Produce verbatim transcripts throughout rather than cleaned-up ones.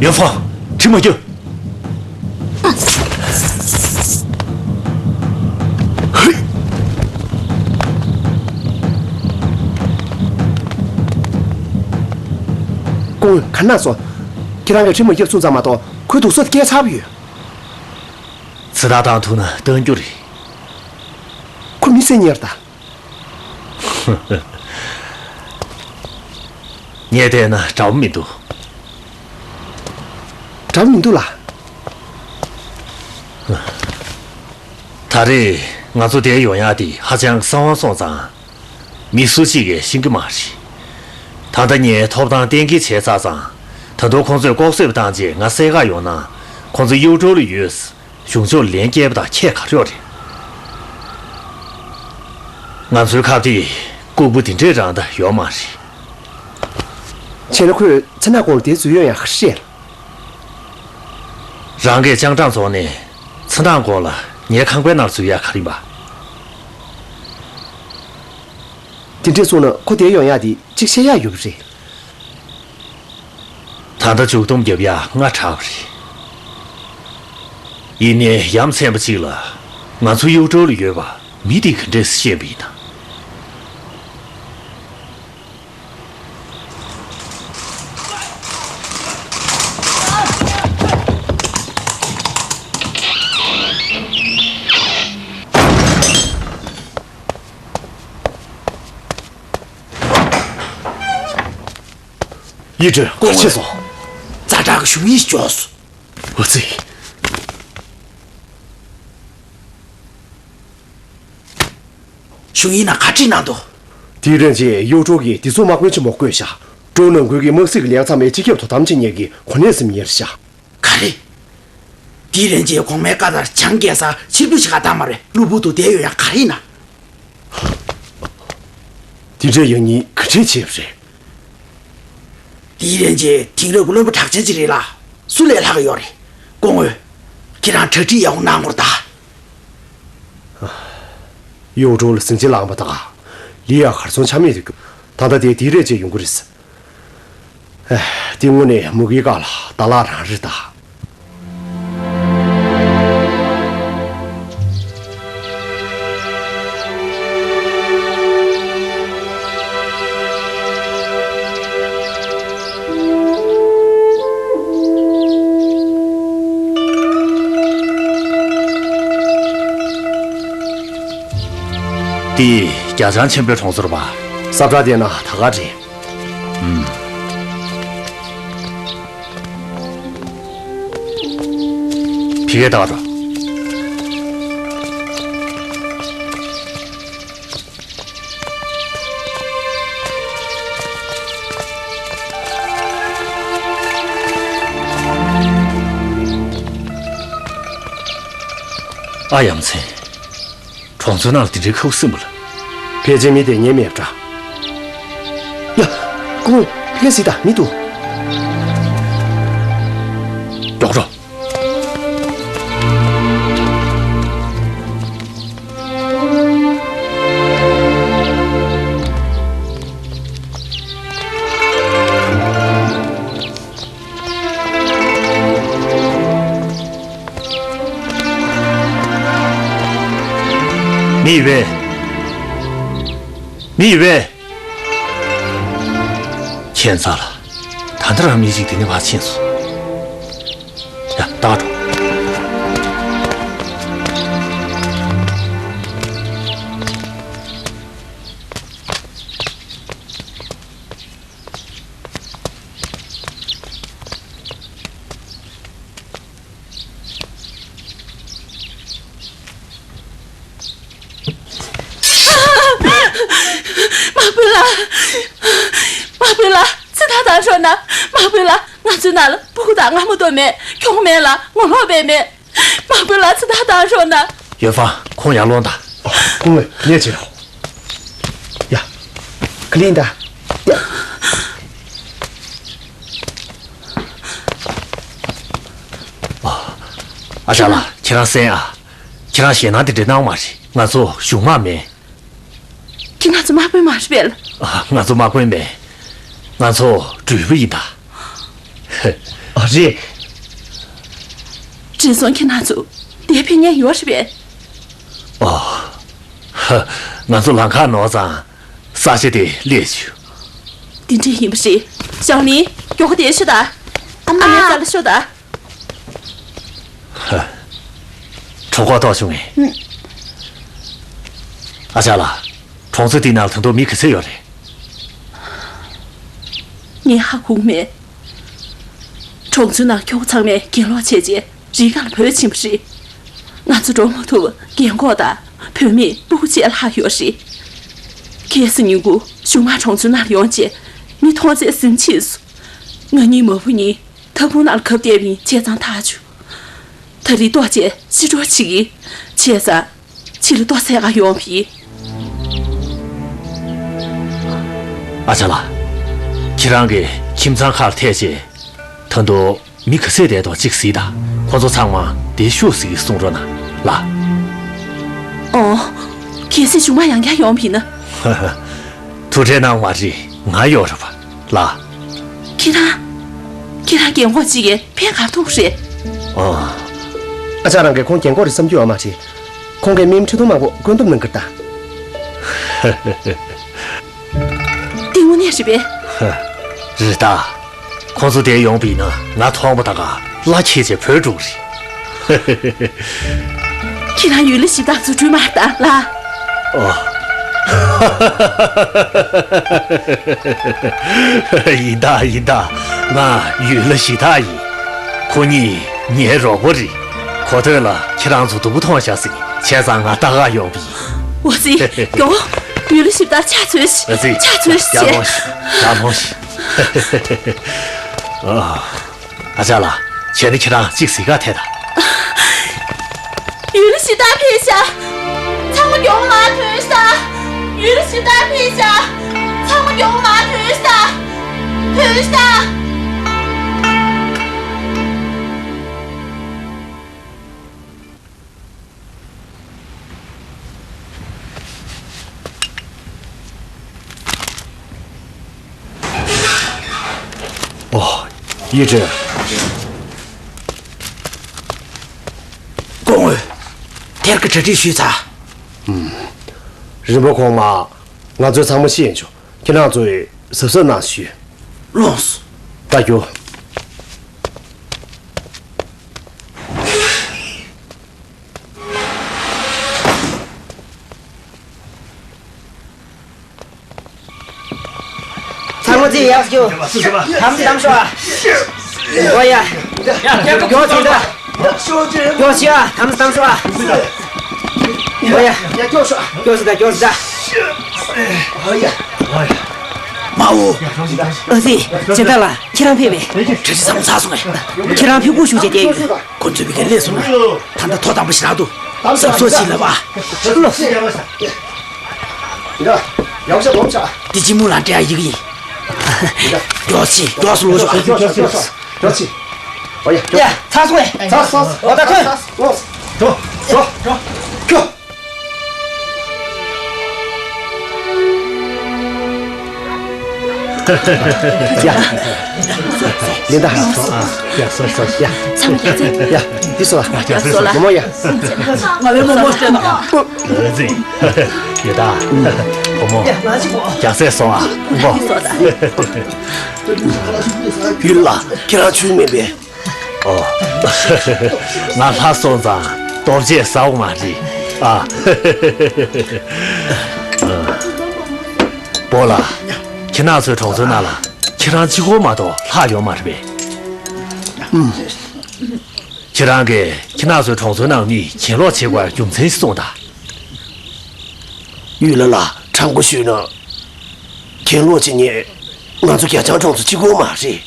ཡོན་ཧྥང་། གྲི་མ་རྒྱོབ། སྐུ་ངོ། ག་རེ་གནང་སོང་། ཁྱེད་རང་གིས་གྲི་མ་རྒྱོབ་གསུངས་ཙམ་མ་གཏོགས་ཁོའི་སྡུག་སོ་དེ་སྐད་ཚར་བ་ཡོད། ཚེ་ཐར་བཏང་ཐུབ་ན་བཏང་རྒྱུ་རེད། ཁོ་མི་བསད་མཁན་རེད་ད། ངས་བལྟས་ན་འདྲ་པོ་མི་འདུག། འདྲ་པོ་མི་འདུག་ལགས། ད་རེས་ང་ཚོ་འདིར་ཡོང་ཡག་དེ་ཧ་ཅང་གསང་བ་སོང་ཙང་། མི་སུ་གཅིག་གིས་ཤེས་ཀྱི་མ་རེད། ད་ལྟ་ངས་ཐོབ་ཐང་གཏན་འཁེལ་བྱས་ཚར་ཙང་། ད་དུང་ཁོང་ཚོས་ལྐོག་གསོད་བཏང་རྗེས་ང་བསད་ག་ཡོང་ན། ཁོང་ཚོ་གཡུ་ཀྲོའུ་ལ་ཡོད། གཞུང་ཕྱོགས་ལན་བསྐྱལ་བ་དང་ཁྱད་ག་རེ་ཡོད་རེད། ང་ཚོའི་ཁ་གཏད་ལྐུགས་པ་དེ་འདྲས་རང་ད་ཡོད་མ་རེད། བྱས་ན་ཁོས་ཚེ་ཐར་ཁོང་ལ་དེ་ཚོ་ཡོད་ཡང་ཧ་ཤེས། རང་གིས་སྤྱང་གྲུང་བཟོས་ནས་ཚེ་ཐར་ཁོང་ལ་ངའི་ཁང་པའི་ནང་འཛུལ་ཡག་ག་རེ་ཡིན་པ། དེ་འདྲས་སོང་ན་ཁོ་དེར་ཡོང་ཡག་དེ་གཅིག་བཤད་ཡག་ཡོད་པ་རེད། ད་ལྟ་མཇུག་སྡོམ་རྒྱབ་ཡག་སྔ་དྲགས་པ་རེད། ཡིན་ནའི་ཡ་མཚན་པ་གཅིག་ལ། ང་ཚོ་གཡུ་ཀྲོའུ་ལ་ཡོད་པ་མི་དེས་ག་འདྲས་ཤེས་པ་ཡིན་ན། ཡིག་སྒྲོན་ག་རེ་བྱས་སོང་། ཛ་དྲག་གི་ཞུ་ཡིག་འབྱོར་སོང་། འོ་ཙི། ཞུ་ཡིག་ནང་ག་རེ་བྲིས་གནང་འདུག། ཏི་རན་གྱིས་གཡུ་ཀྲོའུ་གི་དེ་ཚོ་དམག་དཔོན་ཆེན་མོར་བསྐོས་ཤག། ཀྲོའུ་ནང་ཁུལ་གྱི་དམག་སྲིད་ཀྱི་ལས་ཀ་ཚང་མའི་སྤྱི་ཁྱབ་དོ་དམ་བྱེད་མཁན་གྱི་གོ་གནས་ཟིན་མཁན་རེད་ཤག། ག་རེ། ཏི་རན་གྱིས་གོང་མའི་བཀའ་ལྟར་བྱང་རྒྱལ་ས་ཕྱིར་འབུད་བྱེད་ག་བཏང་བ་རེད། གློ་བུར་དུ་བསྡད་ཡོད་ཡག་ག་རེ་ཡིན་ན། དེ་འདྲའི་ཡང་སྙིང་ག་འདྲས་བྱས་པ་རེད། ཏི་རན་གྱི་དེང་རབས་ཀྱི་བློན་པོ་གྲགས་ཅན་ཅིག་རེད་ལ། སུ་ལས་ལྷག་གི་ཡོད་རེད། སྐུ་ངོ། ཁྱེད་རང་གྲ་སྒྲིག་ཡག་པོ་གནང་དགོས་རེད་ད། གཡུ་ཀྲོའུ་ལ་ཟིང་ཆ་ལངས་པ་དང་། ལི་ཡ་གར་སོང་ཆ་མེད་དུ་གྱུར། ད་ལྟ་དེ་ཏི་རན་གྱིས་ཡོང་གི་རེད། ཨེ། དེ་དངོས་གནས་མུ་གེའི་སྐབས་ལ་ལྟ་ལག་རང་རེད་ད། འདི་རྒྱ་ལྕང་ཆེན་པོའི་གྲོང་ཚོ་རེད་པ། ས་བཀྲ་བལྟས་ན་ད་ག་རེད། ཨུམ། ཕ་གིར་ལྟ་ག་འགྲོ། ཨ་ཡ་མཚན། གྲོང་ཚོའི་ནང་ལ་དེ་འདྲའི་ཁ་ཁུ་སིམ་པོ་ལ། ཕལ་ཆེར་མི་དེ་ཉན་མེད་པ་འདྲ། ཡ། སྐུ་ངོ། ཕ་གིར་གཟིགས་དང་། མི་འདུག། མགྱོགས་འགྲོ། མི་ཡོད་པས། མི་ཡོད་པས། ཁྱད་མཚར་ལ། ད་ལྟ་རང་མི་གཅིག་དེ་ནས་ཕར་ཕྱིན་སོང་། ཡ། ད་འགྲོ། དམག་དཔོན་ལགས། དམག་དཔོན་ལགས། ཚེ་ཐར་བཏང་ཤོག་ན། དམག་དཔོན་ལགས། ང་ཚོའི་ནང་ལ་ཕྲུ་གུ་དང་རྔ་མ་དོ་མེད། གྱོང་མེད་ལ་ངོ་ལོག་བྱས་མེད། དམག་དཔོན་ལགས། ཚེ་ཐར་བཏང་ཤོག་ན། ཡོན་ཧྥང་། ཁོང་ཡར་སློང་དང་། སྐུ་ངོ། ངས་བྱེད་རོགས། ཡ། ག་ལེར་ཡིན་ད། ཡ། ཨ་ཞང་ལགས། ཁྱེད་རང་གསན་ཨ། ཁྱེད་རང་ཞེད་སྣང་དེ་འདྲ་གནང་མ་རེད། ང་ཚོ་གཞུང་དམག་མིན། ཁྱེད་ང་ཚོ་དམག་དཔོན་མ་རེད་པས། ཨ། ང་ཚོ་དམག་དཔོན་མིན། ང་ཚོ་འགྲུལ་པ་ཡིན་ད། ཨ། རེད། བྲེལ་སོང་། ཁྱེད་རང་ཚོ་འདིར་ཕེབས་མཁན་ཡོད་རེད་པས། ཨོ། ཧ། ང་ཚོ་ལམ་ཁ་ནོར་ཙང་ས་ཆ་དེར་སླེབས་བྱུང་། འདི་འདྲ་ཡིན་པ་རེད། ཞའོ་ལིན། མགྱོགས་པོ་འདིར་ཤོག་དང་། ཨ་མ། ཨ་མའི་རྩ་ལ་ཤོག་དང་། ཧ། གྲོད་ཁོག་ལྟོགས་བྱུང་ངས། ཨུ། ཨ་ཅག་ལགས། གྲོང་ཚོ་འདི་ནང་ད་དུང་མི་ག་ཚོད་ཡོད་རེད། ངས་ཧ་གོ་མེད། གྲོང་ཚོའི་ནང་ཁྱོ་ག་ཚང་མས་གྱེན་ལོག་བྱས་རྗེས་རི་སྒང་ལ་བྲོས་ཕྱིན་པ་རེད། ང་ཚོ་འགྲོ་མ་ཐུབ་པར་རྒན་གོག་དང་བུད་མེད་སྤུ་གུ་བཅས་ལྷག་ཡོད་རེད། གལ་སྲིད་ཉིན་གུང་གཞུག་མ་གྲོང་ཚོའི་ནང་ལ་ཡོང་རྗེས་ངས་མཐོང་ཚད་ཟིན་ཕྱིན་སོང་། ང་གཉིས་མ་བུ་གཉིས་ཐབ་ཁུང་ནང་ལ་གབ་བསྡད་པ་ཡིན། བྱས་ཙང་ཐག་ཆོད། ད་རེས་ལྟོགས་བྱས་ཤི་འགྲོ་བྱེད་ཀྱི། བྱས་ཙང་ཕྱི་ལ་ལྟོ་ཟས་ག་ཡོང་བྱེད། ཨ་ཅག་ལགས། ཁྱེད་རང་གིས་ཁྱིམ་ཚང་ཁག་ལ་ཐད་བྱས། ད་དུང་མི་ག་ཚོད་བསྡད་འདུག་ཅིག་གཟིགས་དང་། ཁོ་ཚོ་ཚང་མ་འདིར་ཤོག་ཟེར་གསུང་རོགས་གནང་ལགས། ཨོ། གལ་སྲིད་གཞུག་མ་ཡང་བསྐྱར་ཡོང་བ་ཡིན་ན། ཐུགས་ཁྲལ་གནང་མ་རེད། ང་ཡོད་རེད་པ། ལགས། ཁྱེད་རང་། ཁྱེད་རང་རྒན་གོག་ཅིག་གིས་ཕན་ག་ཐུབ་རེད། ཨ། ཨ་ཅག་རང་གིས་ཁོང་རྒན་གོག་རེད་བསམ་རྒྱུ་ཡོད་མ་རེད། ཁོང་གིས་མི་ཁྲི་སྟོང་མང་པོ་བཀོད་འདོམས་གནང་གི་རེད་ད། འདི་དངོས་གནས་རེད་པས། ཧ། རེད་ད། ཁོང་ཚོ་འདིར་ཡོང་བ་ཡིན་ན་ང་མཐོང་བ་ད་ག་གླ་འཁྱེར་བྱས་བྲོས་འགྲོ་གི་རེད། ཁྱེད་རང་ཡུལ་ལྷ་གཞི་བདག་རྫུ་འཕྲུལ་མ་རེད་ད་ལགས། ཨོ། ཡིན་ད་ཡིན་ད། ང་ཡུལ་ལྷ་གཞི་བདག་ཡིན། ཁོ་གཉིས་ངའི་རོགས་པ་རེད། གོ་ཐོས་ལ་ཁྱེད་རང་ཚོ་སྡུག་པོ་མཐོང་བཞག་ཟིན། བྱས་ཙང་ང་ལྟ་ག་ཡོང་བ་ཡིན། འོ་ཙི། མགྱོགས། ཡུལ་ལྷ་གཞི་བདག་ཕྱག་འཚོལ་ཞིག་ཨ་ཙི། ཕྱག་འཚོལ་ཞིག་ཡར་ལོངས་ཤིག་ཡར་ལོངས་ཤིག་ཨ། ཨ་ཅག་ལགས། བྱས་ན་ཁྱེད་རང་གཅིག་གཟིགས་ག་ཐད་དང་། ཡུལ་ལྷ་གཞི་བདག་ཕེབས་ཤག་ཚང་མ་མགྱོགས་པོ་ང་ཐོན་ཤག་ཡུལ་ལྷ་གཞི་བདག་ཕེབས་ཤག་ཚང་མ་མགྱོགས་པོ་ང་ཐོན་ཤག་ཐོན་ཤག་ཨོ། ཡིད་དྲན། སྐུ་ངོ། དེར་གྱི་གྲ་སྒྲིག་ཞུས་ཚར། ཨུམ། རིན་པོ་གོང་མ། ང་ཚོས་ཚང་མ་ཤེས་ཡོད་ཆོག་ཁྱེད་རང་ཚོས་གཟབ་གཟབ་གནང་ཞུས། ལོངས། ད་རྒྱུགས། ཚང་མ་རྩིས་ཡག་རྒྱུ། དམ་དམ་ཤོག་ཨ། འོ་ཡ། མགྱོགས་ཚིག་ད། མགྱོགས་ཤིག་ཨ། དམ་དམ་ཤོག་ཨ། འོ་ཡ། མགྱོགས་ཤིག་ད་མགྱོགས་ཤིག་ད། མ་འོ། ཨ་ཙི། སྦྱིན་བདག་ལགས། ཁྱེད་རང་ཕེབས་པས། གྲ་སྒྲིག་ཚང་མ་ཚར་སོང་ངས། ཁྱེད་རང་ཕེབས་སྒུག་ཞུ་བྱས་བསྡད་ཡོད། ཁོ་ཚོས་ཕ་གིར་སླེབས་སོང་ན། ད་ལྟ་ཐོག་དང་པོ་ཞེ་དྲག་འདུག་གཟབ་གཟབ་བྱེད་ལབ་ཨ། འདི་ཅི་མོ་ལ་འདྲ་ཡི་གེ་ཡིན། མགྱོགས་ཤིག་མགྱོགས་སུ་ལོག་ཤོག་མགྱོགས་ཤིག་ཡ། ཚར་སོང་ངས། ཚར་སོང་། འོ་ད་ཐོན། འགྲོ། འགྲོ། འགྲོ། འགྲོ། ཡ། ལིན་ད། ཡ། སོ་སོ། ཡ། ཚང་མ་ཡ་ཚེ། ཡ། འདི་སོ། ཡ། སོ་ལ། མོ་མོ་ཡ། ང་བའི་མོ་མོ་སྤྲད་ན། ཡོད་ད། བུ་མོ། རྒྱགས་སེ་སོང་ཨ། བུ་མོ། ཡུལ་ལ་ཁྱེད་རང་ཆོས་མེད་པས། ཨོ། ང་ལྷ་སོང་ཙང་ལྟོ་ཆས་ཟ་འོང་མ་རེད་ཨ། སྤོ་ལགས། ཁྱེད་རང་ཚོའི་གྲོང་ཚོའི་ནང་ལ་ཁྱེད་རང་གཅིག་པོ་མ་གཏོགས་ལྷག་ཡོད་མ་རེད་པས། ཁྱེད་རང་གིས་ཁྱེད་རང་ཚོའི་གྲོང་ཚོའི་ནང་མི་གྱེན་ལོག་བྱེད་དགོས་རྒྱུ་མཚན་ཞིག་གསུངས་དང་། ཡུལ་ལྷ་ལགས། དྲང་པོ་ཞུས་ན། གྱེན་ལོག་བྱེད་མཁན་ང་ཚོ་རྒྱ་ལྕང་གྲོང་ཚོ་གཅིག་པོ་མ་རེད།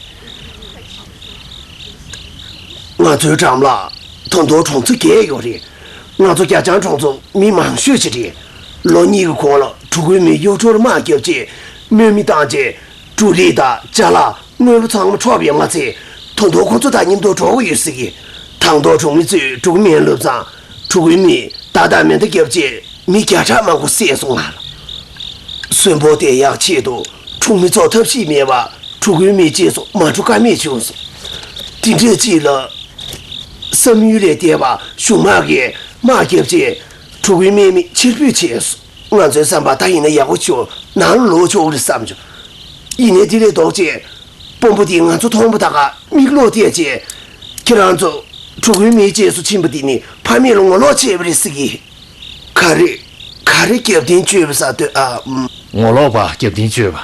ང་ཚོའི་འགྲམ་ལ་ད་དུང་གྲོང་ཚོ་བརྒྱད་ཡོད་རེད། ང་ཚོ་རྒྱ་ལྕང་གྲོང་ཚོ་མི་མང་ཤོས་ཅིག་རེད། ལོ་གཉིས་ཀྱི་གོང་ལ་ཕྲུ་གུའི་མིས་གཡོ་འཕྲོག་དམག་བརྒྱབ་རྗེས་དམག་མི་བཏང་རྗེས་འབྲུ་རིགས་དང་ཅ་ལག་དངོས་པོ་ཚང་མ་འཕྲོག་པ་ཡིན་མ་ཚད། ད་དུང་ཁོ་ཚོ་དང་མཉམ་དུ་འགྲོ་གི་ཡོད་ཟེར་གི། དང་ཐོག་གྲོང་མི་ཚོས་ཕྲུ་གུ་སྨན་བླུགས་ཙང་ཕྲུ་གུའི་མིས་རྟ་དང་མེ་མདའ་བརྒྱབ་རྗེས་མི་བརྒྱ་ཕྲག་མང་པོ་བསད་སོང་ང་། གསོན་པོ་བསྡད་ཡག་ཆེད་དུ་གྲོང་མི་ཚོ་ཐབས་ཤེས་མེད་པར་ཕྲུ་གུའི་མིས་རྗེས་སུ་མ་འགྲོ་ཀ་མེད་བྱུང་སོང་། དེ་འདྲས་ཅིག་ལ། བསམ་ཡུལ་ལས་འདས་པ་གཞུང་དམག་གིས་དམག་བརྒྱབ་རྗེས་གྲུ་གུའི་དམག་མི་ཕྱིར་འབུད་བྱས་སོང་། ང་ཚོའི་བསམ་པ་ད་ཡིན་ན་ཡག་པོ་ཅིག་ནང་ལ་ལོག་ཆོག་གི་རེད་བསམ་བྱུང་། ཡིན་ནའི་དེ་ལས་ལྡོག་རྗེས། དཔོན་པོ་དེས་ང་ཚོ་མཐོང་པ་ད་ག་མིག་ལོག་བལྟས་རྗེས། ཁྱེད་རང་ཚོ་གྲུ་གུའི་མིའི་རྗེས་སུ་ཕྱིན་པ་དེ་ནི་ཕ་མེས་ལ་ངོ་ལོག་བྱས་པ་རེད་ཟེར་གི། ག་རེ། ག་རེ་རྒྱབ་རྟེན་བཅོལ་བ་ཟེར་འདོད་ཨ། ཨམ། ངོ་ལོག་པ་རྒྱབ་རྟེན་བཅོལ་བ།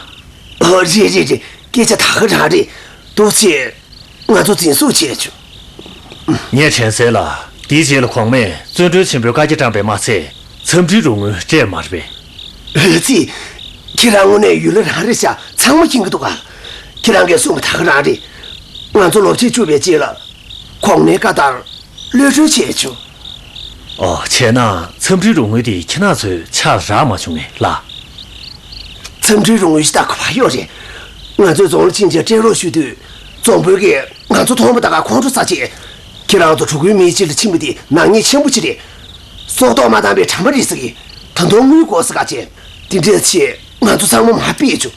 ཨོ་རེད་རེད་རེད། སྐད་ཆ་ད་ག་རང་རེད། འདུག་སེ། ང་ཚོ་འཛིན་བཟུང་བྱས་བྱུང་། ངས་དྲན་གསལ་ལ། དེའི་རྗེས་ལ་གོང་མས་བཙོན་གྲོལ་ཆེན་པོའི་བཀའ་རྒྱ་བཀྲམ་པས་མ་ཚད། འཚམས་འདྲིའི་རོགས་དངུལ་སྤྲད་མ་རེད་པས། ཨ་ཙི། ཁྱེད་རང་དངོས་གནས་ཡུལ་ལ་རང་རེད་ཤག་ཚང་མ་མཁྱེན་གྱི་འདུག་ག་ཁྱེད་རང་གིས་གསུངས་པ་ད་ག་རང་རེད། ང་ཚོ་ལོ་ཕྱེད་བཅུ་པའི་རྗེས་ལ། གོང་མའི་བཀའ་ལྟར། གློད་གྲོལ་བྱས་བྱུང་། ཨོ། བྱས་ན་འཚམས་འདྲིའི་རོགས་དངུལ་དེ་ཁྱེད་རང་ཚོའི་ཕྱག་ལ་རག་མ་བྱུང་ངས་ལགས། འཚམས་འདྲིའི་རོགས་དངུལ་ཞིག་ད་ག་པར་ཡོད་རེད། ང་ཚོས་རྫོང་ལ་ཕྱིན་རྗེས་སྤྲད་རོགས་ཞུ་དུས། རྫོང་དཔོན་གྱིས་ང་ཚོ་མཐོང་པ་ད་ག་ཁོང་ཁྲོ་ཟ་བྱས། ཁྱེད་རང་ཚོ་གྲུ་གུའི་མིའི་རྗེས་ལ་ཕྱིན་པ་དེ་ནག་ཉེས་ཆེན་པོ་ཅིག་རེད། སྲོག་ཐོག་མ་བཏང་པའི་དྲ་མ་རེད་ཟེར་གི། ད་དུང་དངུལ་དགོས་ཟེར་ག་བྱས། དེ་འདྲས་བྱས་ང་ཚོ་ཚང་མ་མར་ཕུད་བྱུང་།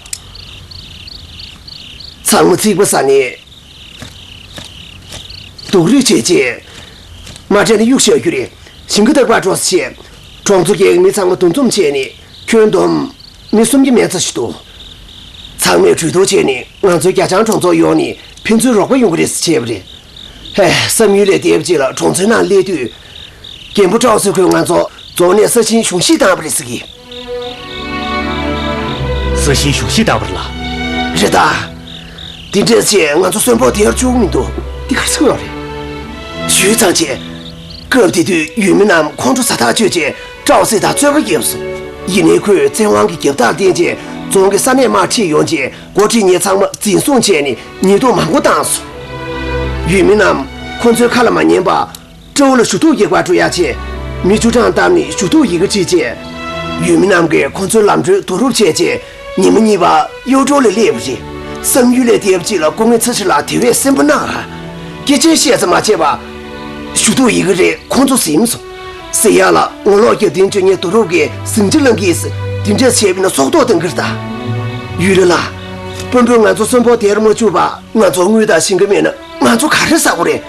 ཚང་མ་ཚིག་པ་ཟ་ནས། སྡུག་རུས་བྱས་རྗེས། མ་སྤྲད་ན་གཡུག་བཞག་རྒྱུ་རེད། ཞིང་ཁ་བདག་པར་འགྲོ་ཟེར་བྱས། གྲོང་ཚོ་བརྒྱད་ཀྱི་མི་ཚང་མ་འདུ་འཛོམས་བྱས་ནས་ཁྱོན་བསྡོམས་མི་སུམ་བརྒྱ་མན་ཙམ་ཞིག་འདུག་ཚང་མས་གྲོས་བསྡུར་བྱས་ནས་ང་ཚོའི་རྒྱ་ལྕང་གྲོང་ཚོར་ཡོང་ནས་ཕན་ཚུན་རོགས་པ་ཡོང་གི་རེད་ཟེར་བྱས་པ་རེད། ཧེ། བསམ་ཡུལ་ལས་འདས་པ་ཅིག་ལ་གྲོང་ཚོའི་ནང་སླེབས་དུས། རྒན་པོ་ཀྲའོ་སི་ཁོས་ང་ཚོ་རྫོང་ནས་ས་ཞིང་གཞུང་བཞེས་བཏང་བ་རེད་ཟེར་གི། ས་ཞིང་གཞུང་བཞེས་བཏང་བ་རེད་ལ། རེད་ད། དེ་འདྲས་བྱས་ང་ཚོ་གསོན་ཕོགས་དེར་བཅུག་མི་འདུག་འདི་ག་རེ་ཟེར་གི་ཡོད་རེད། ཞུས་ཙང་བྱས། སྐབས་དེ་དུས་ཡུལ་མི་རྣམས་ཁོང་ཁྲོ་ཟ་ཐག་ཆོད་རྗེས་ཀྲའོ་སི་དང་རྩོད་པ་བརྒྱབ་སོང་། ཡིན་ནའི་ཁོས་བཙན་དབང་གི་རྒྱབ་རྟགས་བསྟན་རྗེས་རྫོང་གི་ས་གནས་དམག་ཁྲིད་ཡོང་རྗེས་འགོ་ཁྲིད་གཉིས་ཚང་མ་འཛིན་བཟུང་བྱས་ནས་ཉེས་རྡུང་མང་པོ་བཏང་སོང་། ཡུལ་མི་རྣམས་ཁོ་ཚོའི་ཁ་ལ་མ་ཉན་པར། ཀྲོའུ་ལ་ཞུ་གཏུག་ཡིག་པར་འགྲོ་ཡག་ཆེད། མི་བཅུ་གྲངས་བཏང་ནས་ཞུ་གཏུག་ཡི་གེ་བྲིས་རྗེས། ཡུལ་མི་རྣམས་ཀྱིས་ཁོ་ཚོའི་ལམ་འགྲོའི་རྡོ་རུབ་བྱས་རྗེས། ཉིན་མོ་གཉིས་པ་གཡོ་སྒྲོལ་ལ་སླེབས་པ་རེད། བསམ་ཡུལ་ལས་འདས་པ་ཅིག་ལ་སྐུ་ངལ་ཚ་ཞིག་ལ་དེ་བས་སེམས་པ་གནག་ག་སྐད་ཆ་བཤད་ཙམ་མ་བྱས་པར། ཞུ་གཏུག་ཡི་གེ་རེ་ཁོ་ཚོ་ཟིན་སོང་། ཟེར་ཡག་ལ་ངོ་ལོག་རྒྱབ་རྟེན་བཅོལ་མཁན་རྡོ་རུབ་ཀྱིས་ཟིང་ཆ་སློང་གིས། དེ་འདྲས་བྱས་པ་ཡིན་ན་སྲོག་ཐོག་བཏང་གི་རེད་ད། ཡུལ་ལ་ལ། དཔོན་པོས་ང་ཚོ་གསོན་པོ་དེར་མ་བཅུག་པར་ང་ཚོ་དངུལ་དང་ཞིང་ཁ་མེད་ན། ང་ཚོ་ག་རེ་ཟ་དགོས་རེད།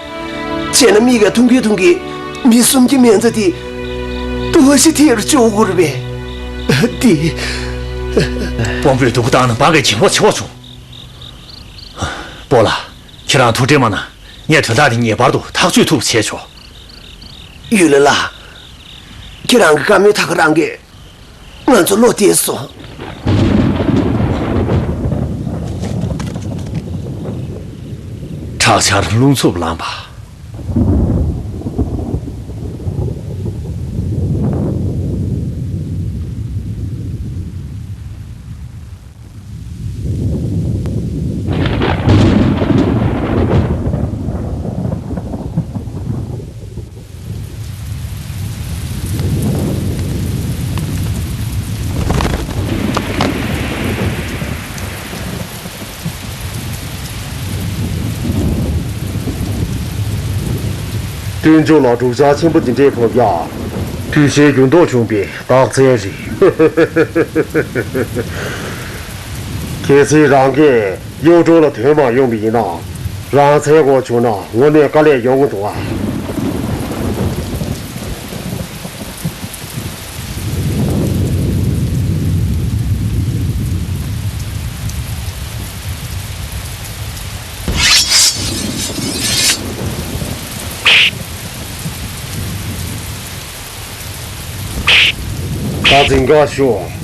བྱས་ན་མིག་གིས་མཐོང་གི་མཐོང་གི་མི་སུམ་བརྒྱ་མན་ཙམ་དེ་དུ་བ་ཞིག་ཐེར་བཅུག་དགོས་རེད་པས། དེ། དཔོན་པོས་སྡུག་པོ་བཏང་ན་འབངས་ཀྱིས་བྱེད་ཁོག་ཆེ་བ་བྱུང་། སྤོ་ལགས། ཁྱེད་རང་ཐུགས་ཁྲལ་མ་གནང་། ངས་དོན་དག་དེ་ངེས་པར་དུ་ཐག་གཅོད་ཐུབ་པ་བྱས་ཆོག་ཡུལ་ལ་ལ། ཁྱེད་རང་གི་བཀའ་མོལ་ད་ག་རང་གིས། ང་ཚོ་བློ་གཏད་སོང་། ཁྲག་ཆར་རླུང་འཚུབ་ལངས་པ། སྟོན་མཇུག་ལ་འབྲུག་ཆར་ཆེན་པོ་འདི་འདྲས་བབས་ཡག་དུས་ཆེན་འགྱུར་ལྡོག་བྱུང་བའི་རྟགས་མཚན་རེད། གལ་སྲིད་རང་གིས་གཡོ་སྒྲོལ་ལ་དོན་མ་ཡོང་བ་ཡིན་ན། རང་མཚན་དགོས་བྱུང་ན་དངོས་གནས་དཀའ་ལས་ཡོང་གི་འདུག་ཨ། ད་འཛིང་ག་ཞུ།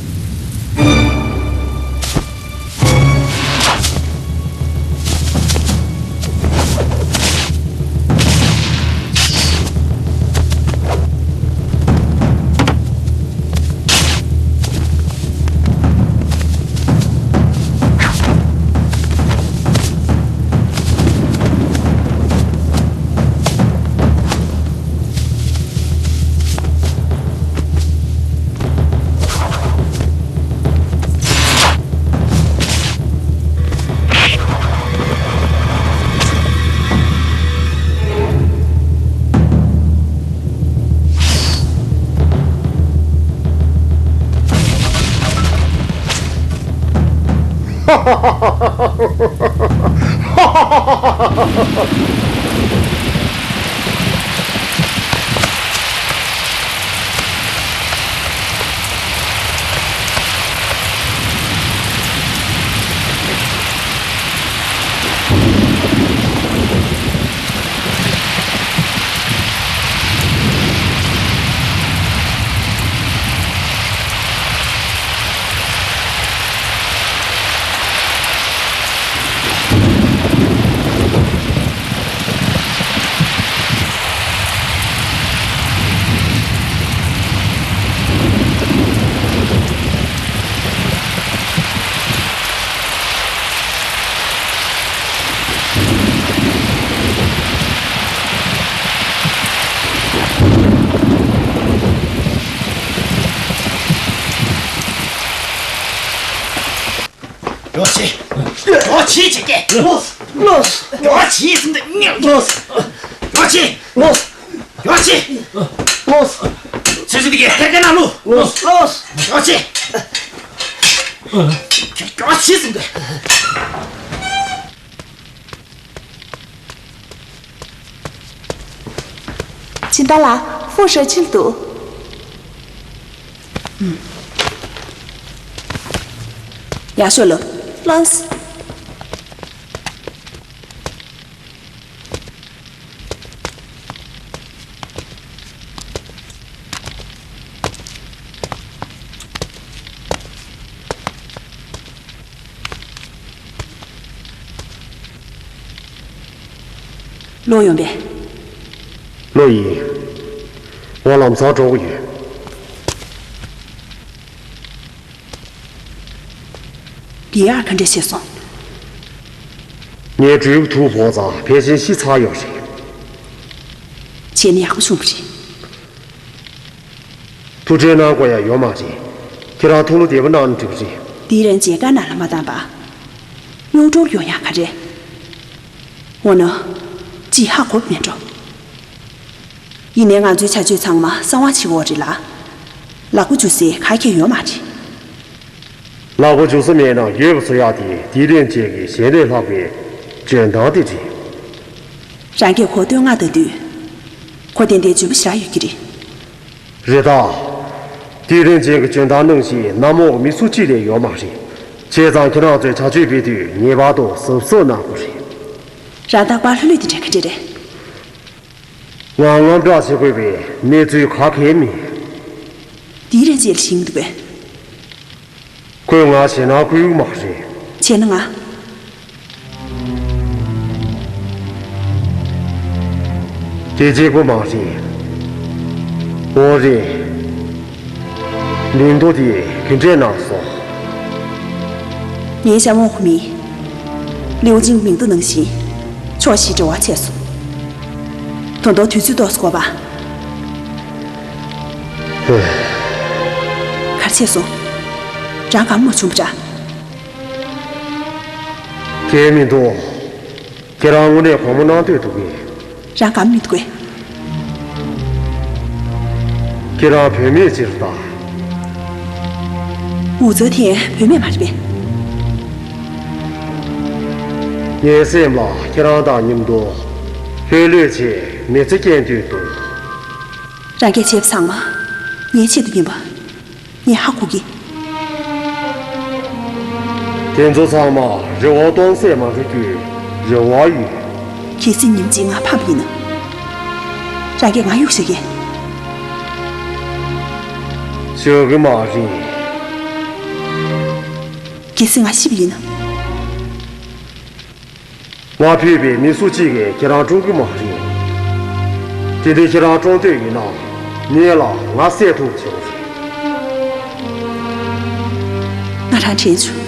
རོ་ཆེ། རོ་ཆེ་ཆེ་གེ། ལོས། ལོས། རོ་ཆེ་ཟིན་ཏེ་ཉེ། ལོས། རོ་ཆེ། ལོས། རོ་ཆེ། ལོས། ཆེ་ཆེ་དེ་གེ་ཐེར་གེ་ན་ལུ། ལོས། ལོས། རོ་ཆེ། རོ་ཆེ་ཟིན་ཏེ། སྦྱིན་བདག་ལགས། ཧྥུ་ཧྲེ་ཕྱིན་འདུག་ཡར་ཤོག་ལོ། ལགས། ལོ་ཡོང་པས། ལོ་ཡིན། ང་ལམ་སང་འགྲོ་གི་ཡོད། འདི་ཡར་ག་འདྲས་བྱས་སོང་། ངའི་སྦྲུལ་གདུག་ཕོག་ཙང་ཕལ་ཆེར་ཤི་ཚར་ཡོད་རེད། བྱས་ན་ཡག་པོ་བྱུང་བ་རེད། ཐུགས་ཁྲལ་གནང་དགོས་ཡ་ཡོད་མ་རེད། ཁྱེད་རང་ཐུགས་བློ་བདེ་པོ་གནང་ན་འགྲིག་གི་རེད། དེའི་རིང་ཇེ་ཀ་ན་ལ་མ་བཏང་པ། གཡོག་འགྲོར་ཡོང་ཡ་ག་རེ། འོ་ན། ཅིག་ཧ་གོ་མེད་འགྲོ། ཡིན་ནའི་ང་ཚོའི་བྱ་སྤྱོད་ཚང་མ་གསང་བ་བྱེད་དགོས་རེད་ལ། ལག་པ་འཇུ་སའི་ག་གེ་ཡོད་མ་རེད། ལག་པ་འཇུ་ས་མེད་ན་ཡོད་པ་བཟོ་ཡག་དེ་དེའི་རིང་ཅན་གྱི་གཞན་ལས་ལྷག་པའི་འཇོན་ཐང་དེ་རེད། རང་གིས་གོ་སྟོན་ང་ལྟ་དུས། གོ་ཏན་ཏན་འཇོན་པོ་ཞེ་དྲག་ཡོད་ཀྱི་རེད། རེད་ད། དེའི་རིང་ཅན་གྱི་འཇོན་ཐང་གནང་གཞི་གནམ་འོག་མི་སུ་གཅིག་ལས་ཡོད་མ་རེད། བྱས་ཙང་ཁྱེད་རང་ཚོས་བྱ་སྤྱོད་སྤེལ་དུས་ངེས་པར་དུ་གཟབ་གཟབ་གནང་དགོས་རེད། རང་རྟག་པར་ལྷོད་ལྷོད་དེ་འདྲ་ག་འདྲ་རེད། ང་དངངས་སྐྲག་བྱེད་དགོས་པའི་གནས་ཚུལ་ག་གེ་མེད། དེའི་རིང་ཅན་ལ་ཞིག་མི་འདུག་པས། ཁོས་ང་ཞེད་སྣང་སྐུལ་གྱི་མ་རེད། བྱས་ན་ང་། དེ་གཅིག་པུ་མ་རེད། འོ་རེད། མིང་ཐོ་དེ་ག་འདྲས་གནང་སོང་། ངའི་ཤ་མོ་ཁོ་མི། ལིའུ་ཅིང་མིང་ཐོ་ནང་བཞིན། ཕྱོགས་བཞིའི་འབྲེལ་བ་བྱས་སོང་། ད་དུང་དུས་ཚོད་ཏོག་ཙམ་འགོར་བ། ཧེ། ག་རེ་བྱས་སོང་། རང་དགའ་མོ་བྱུང་པ་འདྲ། གལ་མི་འདུག་ཁྱེད་རང་དངོས་གནས་དགོངས་པ་གནང་འདོད་འདུག་གས། རང་དགའ་མི་འདུག་གས། ཁྱེད་རང་བུད་མེད་ཅིག་རེད་ད། ཝུ་ཙེ་ཐེན་བུད་མེད་མ་རེད་པས། ངའི་སེམས་ལ་ཁྱེད་རང་དང་མཉམ་དུ་ལྷོད་ལྷོད་བྱས་མི་ཚེ་སྐྱེལ་འདོད་འདུག་རང་གིས་བྱས་པ་ཚང་མ་ངའི་ཆེད་དུ་ཡིན་པ། ངས་ཧ་གོ་གི། དེ་ཚོ་ཚང་མ་རེ་བ་སྟོང་ཟད་མ་འགྲོ་རྒྱུའི་རེ་བ་ཡོད། གལ་སྲིད་ཉིན་གཅིག་ང་ཕམ་པ་ཡིན་ན། རང་གིས་ང་གཡུག་བཞག་གི། བཞག་གི་མ་རེད། གལ་སྲིད་ང་ཤི་བ་ཡིན་ན། ང་ཕུད་པའི་མི་སུ་གཅིག་གིས་ཁྱེད་རང་བཀྲོངས་ཀྱི་མ་རེད། དེ་འདྲའི་ཁྱེད་རང་བཀྲོངས་འདོད་ཡིན་ན། ངེད་ལ་ང་བསད་ཐུབ་བྱུང་། ང་རང་དྲན་བྱུང་།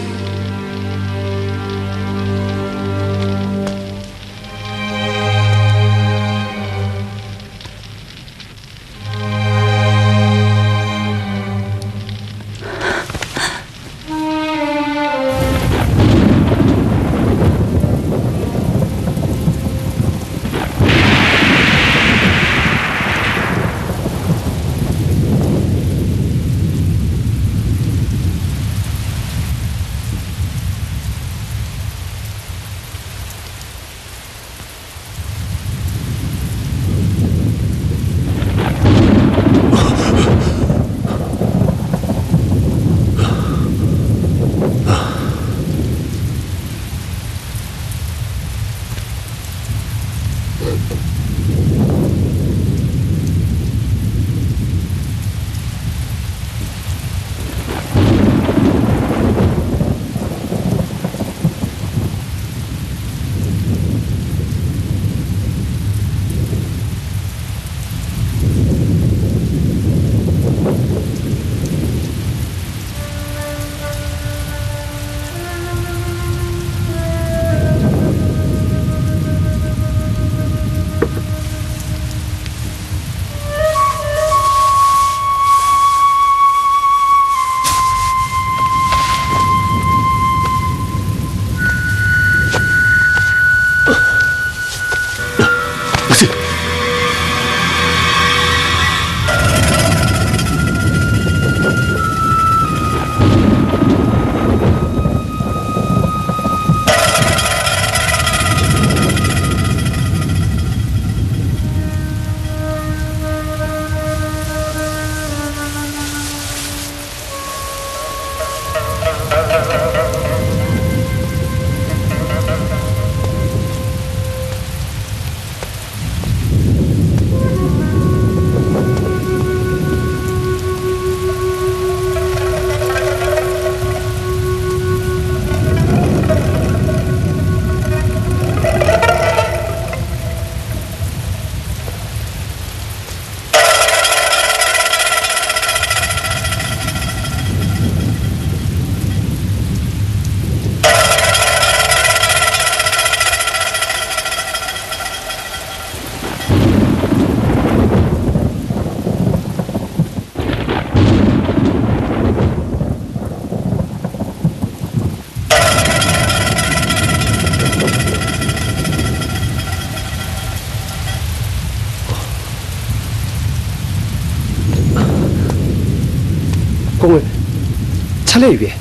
ཁ་ལས་ཡོད་པས།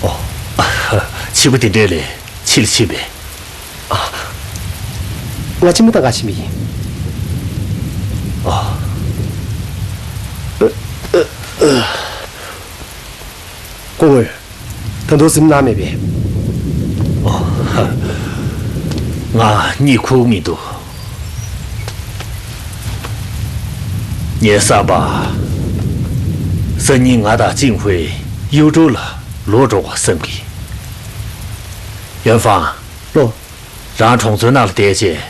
ཨོ། ཕྱི་པོ་དེ་འདྲས་ལས་ཕྱི་ལ་ཕྱིན་པས། ང་ཕྱི་མི་དང་ག་ཕྱིན་པ་ཡིན། ཨོ། སྐུ་ངོ། ད་དུང་གཟིམ་གནང་མེད་པས། ཨོ། ང་གཉིད་ཁུག་མི་འདུག་ངའི་བསམ་པ། སང་ཉིན་ང་དང་ཅིང་ཧུའེ་གཡུ་ཀྲོའུ་ལ་ལོག་འགྲོ་དགོས་བསམ་གི། ཡོན་ཧྥང་། ལོ། རང་གྲོང་ཚོའི་ནང་ལ་བསྡད་རྗེས།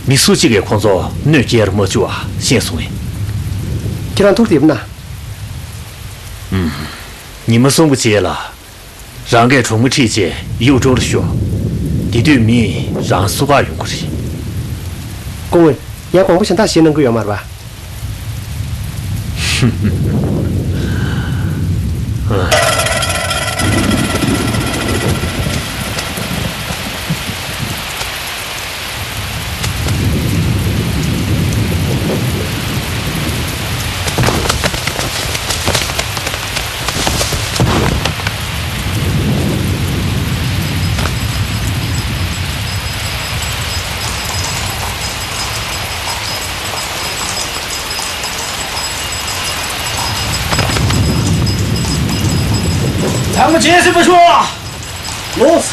མི་སུ་གཅིག་གིས་ཁོང་ཚོ་གནོད་སྐྱེལ་མ་བཅུག་པ་ཤེས་སོང་ངས། ཁྱེད་རང་ཐུགས་བདེ་པོ་ན། ཨུམ། ཉི་མ་གསུམ་གྱི་རྗེས་ལ། རང་གིས་གྲོང་མི་ཁྲིད་རྗེས་གཡུ་ཀྲོའུ་ལ་ཤོག་དེ་དུས་མིས་རང་བསུ་གར་ཡོང་གི་རེད། སྐུ་ངོ། ངས་དགོངས་པ་གཞན་དག་བཞེས་གནང་གི་ཡོད་མ་རེད་པ། ཚང་མ་རྗེས་སུ་མ་ཤོག་ལོས།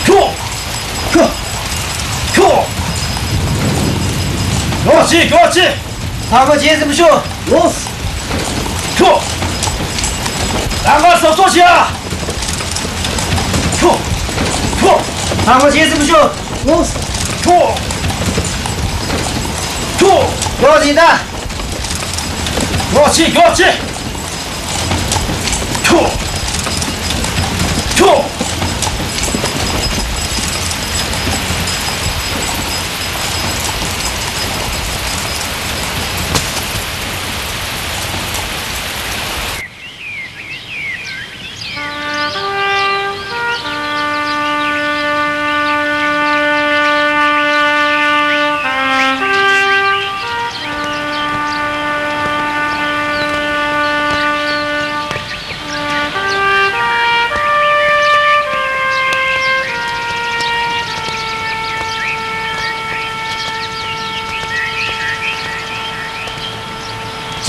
ཁྱོ། ཁྱོ། ཁྱོ། ཁྱོ་ཅི། ཁྱོ་ཅི། ཚང་མ་རྗེས་སུ་མ་ཤོག་ལོས། ཁྱོ། ལམ་ཁ་གཟབ་གཟབ་བྱེད་ཨ། ཁྱོ། ཁྱོ། ཚང་མ་རྗེས་སུ་མ་ཤོག་ལོས། ཁྱོ། ཁྱོ། ཁྱོ་ཅི་ད། ཁྱོ་ཅི། ཁྱོ་ཅི། ཁྱོ། ཁྱོ།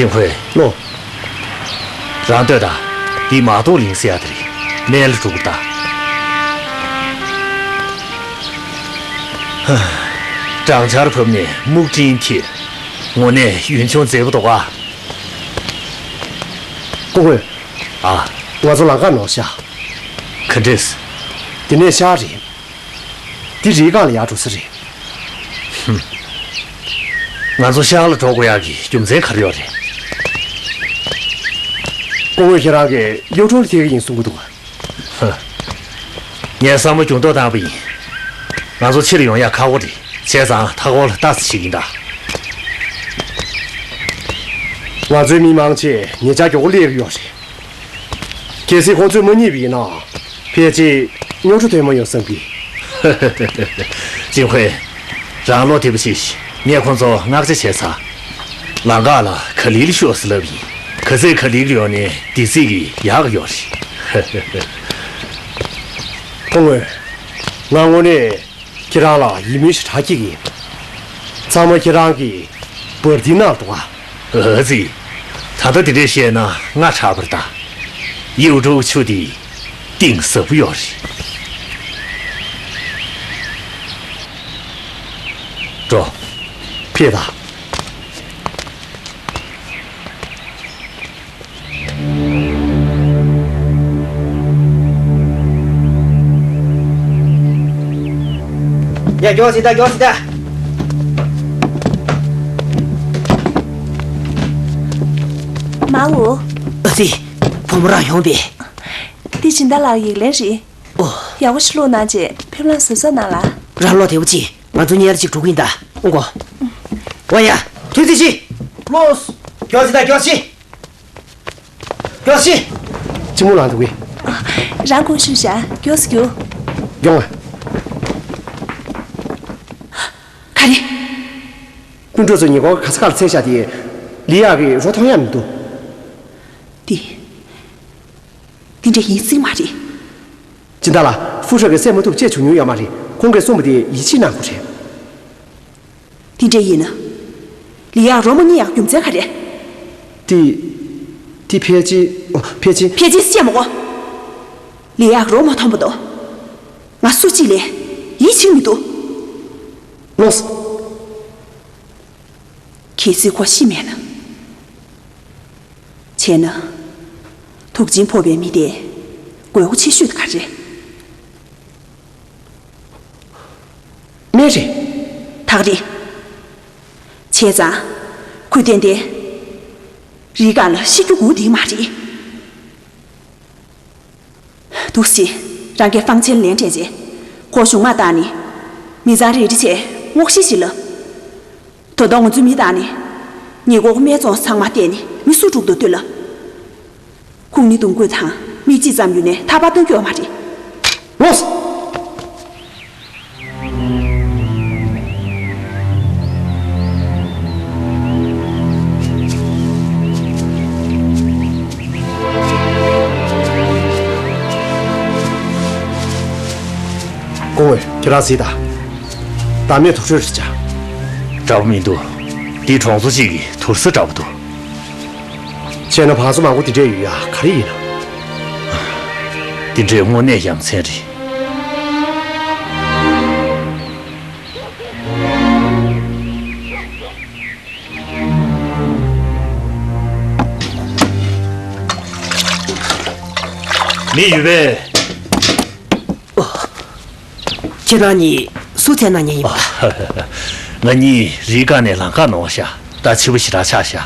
ཅིན་ཧུའེ། ལོ། རང་ལྟོས་དང་། འདི་མ་ཏོག་གླིང་ཟེར་ཡ་དེ་རེད། སྨན་བླ་འགྲོ་གི་ད། སྦྲང་ཆར་བབས་ནས་སྨུག་སྤྲིན་འཁྱིལ། དངོས་གནས་ཡུལ་ལྗོངས་མཛེས་པོ་འདུག་ག་སྐུ་ངོ། ཨ། ང་ཚོ་ལམ་ཁ་ནོར་ཤག་ག་འདྲས། འདི་ནས་ཤར་རེད། འདི་རིའི་སྒང་ལ་ཡར་འགྲོ་ས་རེད། ཧུམ། ང་ཚོ་ཤར་ལ་འགྲོ་དགོས་ཡག་གི་རྒྱུ་མཚན་ག་རེ་ཡོད་རེད། སྐུ་ངོ་ཁྱེད་རང་གིས་གཡུ་ཀྲོའུ་ལ་ཐད་ཀྱི་ཡིན་གསུང་གི་འདུག་ཧ། ངས་བསམ་བློ་ཅུང་ཏོག་བཏང་པ་ཡིན། ང་ཚོ་ཕྱིར་ཡོང་ཡག་ཁག་པོ་རེད། བྱས་ཙང་མཐའ་འཁོར་ལ་ལྟ་ས་ཞིག་ཡིན་ད། ང་ཚོའི་མི་མང་ཆེ་ཉེ་ཆར་མགྱོགས་པོ་སླེབས་ཀྱི་ཡོད་རེད། གལ་སྲིད་ཁོང་ཚོས་མ་རྙེད་པ་ཡིན་ན། ཕལ་ཆེར་རྙོག་དྲ་ཐོན་མ་ཡོང་བསམ་གི། ཅིན་ཧུའེ། རང་བློ་བདེ་པོ་བྱེད། ངས་ཁོང་ཚོ་མངགས་ཆ་བྱས་ཚར། ལམ་ཁ་ལ་ག་ལི་ལ་ཤོག་ཟེར་ལབ་ཡིན། ག་ཚོད་ག་ལི་ལ་ཡོང་ནའི་བདེ་སྐྱིད་ཀྱི་ཡག་ཡོད་རེད། སྐུ་ངོ། ང་དངོས་གནས། ཁྱེད་རང་ལ་ཡིད་སྨོན་ཞེ་དྲག་སྐྱེ་གི་ཡིན། ཚང་མ་ཁྱེད་རང་གི་བར་དེའི་ནང་འདུག་ག་ཨ་ཙི། ད་ལྟ་དེ་འདྲས་བཤད་ན་ང་ཁྲག་པར་ད། གཡུ་ཀྲོའུ་ཆུ་དེ་གཏིང་ཟབ་པོ་ཡོད་རེད། འགྲོ། ཕེབས་དང་། ཡ། མགྱོགས་སེ་ད། མགྱོགས་སེ་ད། མའོ། ཨ་ཙི། བུ་མོ་རང་ཡོང་པས། འདི་སྦྱིན་བདག་ལགས་ཡིག་ལན་རེད། ཨོ། ཡག་པོ་ཞིག་བླུགས་གནང་རྗེས་ཕེབས་ལམ་གཟབ་གཟབ་གནང་ལ། རང་བློ་བདེ་པོ་བྱེད། ང་ཚོ་ཉལ་ཅིག་འགྲོ་གི་ཡིན་ད། ཨོ་གོ། ཝ་ཡ། ཐུགས་རྗེ་ཆེ། ལོས། མགྱོགས་སེ་ད། མགྱོགས་སེ། མགྱོགས་སེ། ཅི་མོ་ལངས་འདུག་གི། རང་དགོངས་ཞུ་བྱ། མགྱོགས་སེ་རྒྱུགས། མགྱོགས་ཨ། ག་རེ། སྤུན་གྲོགས་ཚོ་ཉེ་འཁོར་ག་ས་ག་ལ་འཚོལ་བཞག་དེ། ལི་ཡག་གི་རོ་མཐོང་ཡག་མི་འདུག་འདི། འདི་འདྲ་ཡིན་སྲིད་མ་རེད། སྦྱིན་བདག་ལགས། ཧྥུ་ཧྲ་གིས་བསད་མ་ཐུབ་ཅེས་བྱུང་མྱོང་ཡོད་མ་རེད། ཁོང་གིས་གསུངས་པ་དེ་ཡིད་ཆེས་གནང་དགོས་རེད། དེ་འདྲ་ཡིན་ན། ལི་ཡག་རོ་མ་རྙེད་ཡག་རྒྱུ་མཚན་ག་རེ། དེ། དེ་ཕལ་ཆེར། ཨོ། ཕལ་ཆེར། ཕལ་ཆེར་བཤད་མ་དགོས། ལི་ཡག་རོ་མ་མཐོང་བར་དུ། ང་སུ་གཅིག་ལས་ཡིད་ཆེས་མི་འདུག། ལོས། གལ་སྲིད་ཁོ་ཤི་མེད་ན། བྱས་ན། དུག་ཅན་ཕོག་པའི་མི་དེ་དགོས་མཁོ་ཆེ་ཤོས་དེ་ག་རེ། སྨན་རེད། ཐག་རིང་། བྱས་ཙང་། ཁོས་ཏན་ཏན་རི་སྒང་ལ་ཤི་རྒྱུ་སྒུག་བསྡད་མ་རེད། འདུག་སེ། རང་གིས་ཧྥང་ཆན་ལན་སྤྲད་རྗེས། ཁོ་གཞུང་དམག་བཏང་ནས། མི་ཚང་རེ་རེ་བྱས་སྔོག་བཤེར་བྱེད་ལ། ད་དུང་ང་ཚོས་མི་བཏང་ནས། ཉེ་འཁོར་སྨད་འཚོང་ཚང་མ་བལྟས་ནས་མི་སུ་དཀྲུག་འདུག་ལྟོས་ལ། ཁུངས་སྣེ་གཏོང་དགོས་དང་མི་གཅིག་ཙམ་ཡོད་ནས་ཐར་པ་གཏོང་རྒྱུ་ཡོད་མ་རེད། ལོས། སྐུ་ངོ། ཁྱེད་རང་གཟིགས་དང་། བདག་མེད་དུར་ཁྲོད་རེད་བྱ། འདྲ་པོ་མི་འདུག། འདི་གྲོང་ཚོ་གཅིག་གི་དུར་ས་འདྲ་པོ་འདུག། བྱས་ན་བང་སོ་མང་པོ་དེ་འདྲས་ཡོད་ཡ་ག་རེ་ཡིན་ན། འདི་འདྲས་དངོས་གནས་ཡ་མཚན་རེད། མི་ཡོད་པས། ཁྱེད་རང་གཉིས་སུ་བཙལ་གནང་མཁན་ཡིན་པ། ང་གཉིས་རི་སྒང་ནས་ལམ་ཁ་ནོར་ཤག། ད་འཕྱི་པོ་ཞེ་དྲག་ཆགས་ཤག།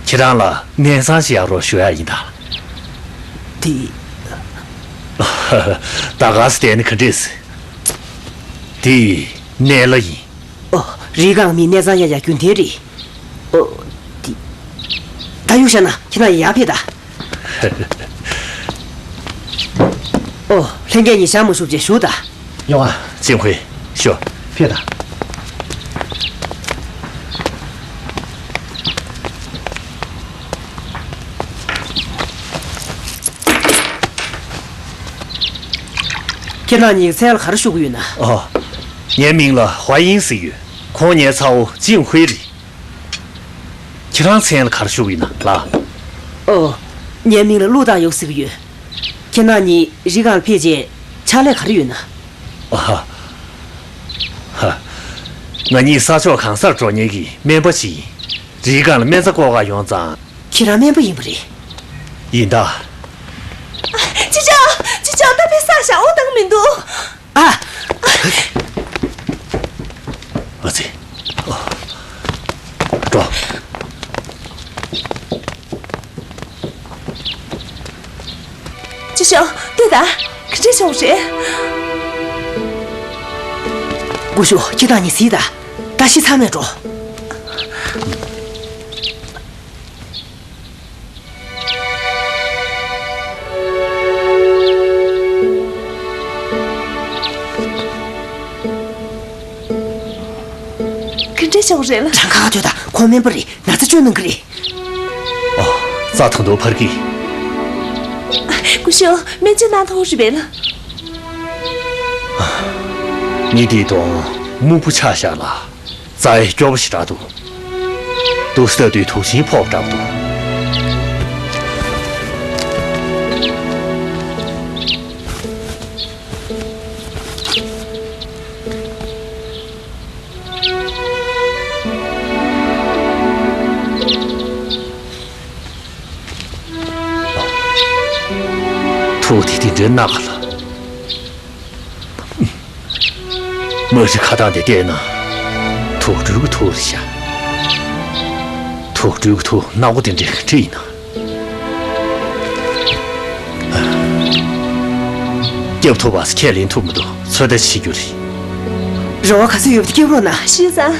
ཁྱེད་རང་ལ་གནས་ཚང་ཞིག་གཡར་རོགས་ཞུ་ཡ་ཡིན་ད། དེ། ད་ག་སེ་བསྡད་ན་ག་འདྲས། དེ་གནས་ལ་ཡིན། ཨོ། རི་སྒང་མི་གནས་ཚང་གཡར་ཡ་རྒྱུན་ལྡན་རེད། ཨོ། དེ། ད་གཡུག་བཞག་ན་ཁྱེད་རང་ཡར་ཕེབས་ད། ཨོ། ལྷན་རྒྱས་གཉིས་ཞག་མ་ཞུགས་རྗེས་བཞུགས་དང་། ཡོང་ཨ། ཅིན་ཧུའེ། ཤོག། ཕེབས་དང་། ཁྱེད་རང་གཉིས་མཚན་ལ་ག་རེ་ཞུ་གི་ཡོད་ན། ཨོ། ངའི་མིང་ལ་ཧྭ་དབྱིང་ཟེར་ཡོད། ཁོང་ངའི་ཚ་བོ་ཅིན་ཧུའེ་རེད། ཁྱེད་རང་མཚན་ལ་ག་རེ་ཞུ་གི་ཡོད་ན་ལགས། ཨོ། ངའི་མིང་ལ་ཀླུ་ཏང་ཡོ་ཟེར་གི་ཡོད། ཁྱེད་རང་གཉིས་རི་སྒང་ལ་ཕེབས་རྗེས་ཕྱག་ལས་ག་རེ་ཡོད་ན། ཨ་ཧ། ཧ། ང་གཉིས་ས་ཕྱོགས་གང་སར་འགྲོ་མཁན་གྱི་སྨན་པ་ཞིག་ཡིན། རི་སྒང་ལ་སྨན་རྩྭ་བརྐོ་གར་ཡོང་ཙང་། ཁྱེད་རང་སྨན་པ་ཡིན་པ་རེད། ཡིན་ད། ཅི་ཅོ། ཅི་ཅོ། ད་ཕེབས་ས་ཞག་འོ་བཏང་མི་འདུག། ཨ། ཨ་ཙི། འགྲོ། ཅི་ཤོག་ལྟོས་དང་། ག་འདྲ་བྱུང་རེད། སྐུ་ཞབས། ཁྱེད་རང་གཉིས་གཟིགས་དང་། ད་ཤི་ཚར་མེད་འགྲོ། ག་འདྲ་བྱུང་རེད་ལ། རང་ཁ་ཁ་ཐོད་དང་། ཁོང་སྨན་པ་རེད། ན་ཚ་བཅོས་གནང་གི་རེད། ཨོ། རྩ་ཐུང་ཐུང་འཕར་གི། སྐུ་ཞབས། སྨན་བཅོས་གནང་ཐུབ་རེད་པས་ལ། མི་འདིའི་གདོང་སྨུག་པོ་ཆགས་ཤག་ལ། རྩ་ཡི་སྐྱོ་པོ་ཞེ་དྲག་འདུག། འདུག་སེ་ལྟ་དུས་དུག་ཤིང་ཕོག་འདྲ་པོ་འདུག། ཐུག་དེ་དེ་འདྲའི་ནག་ག་ལ། མ་གཞི་ཁ་གདངས་དེ་བལྟས་ན། དུག་སྦྲུལ་གྱི་ཐུག་རེད་ཤག། དུག་སྦྲུལ་གྱི་ཐུག་ནག་པོ་དེ་འདྲའི་ག་འདྲ་ཡིན་ན། སྐྱབས་ཐུབ་པ་ཁས་ལེན་ཐུབ་མི་འདུག། ཚོད་ལྟ་བྱེད་རྒྱུ་རེད། རེ་བ་ག་ཚོད་ཡོད་པ་དེ་སྐྱབས་རོགས་གནང་། ཤི་ཙང་།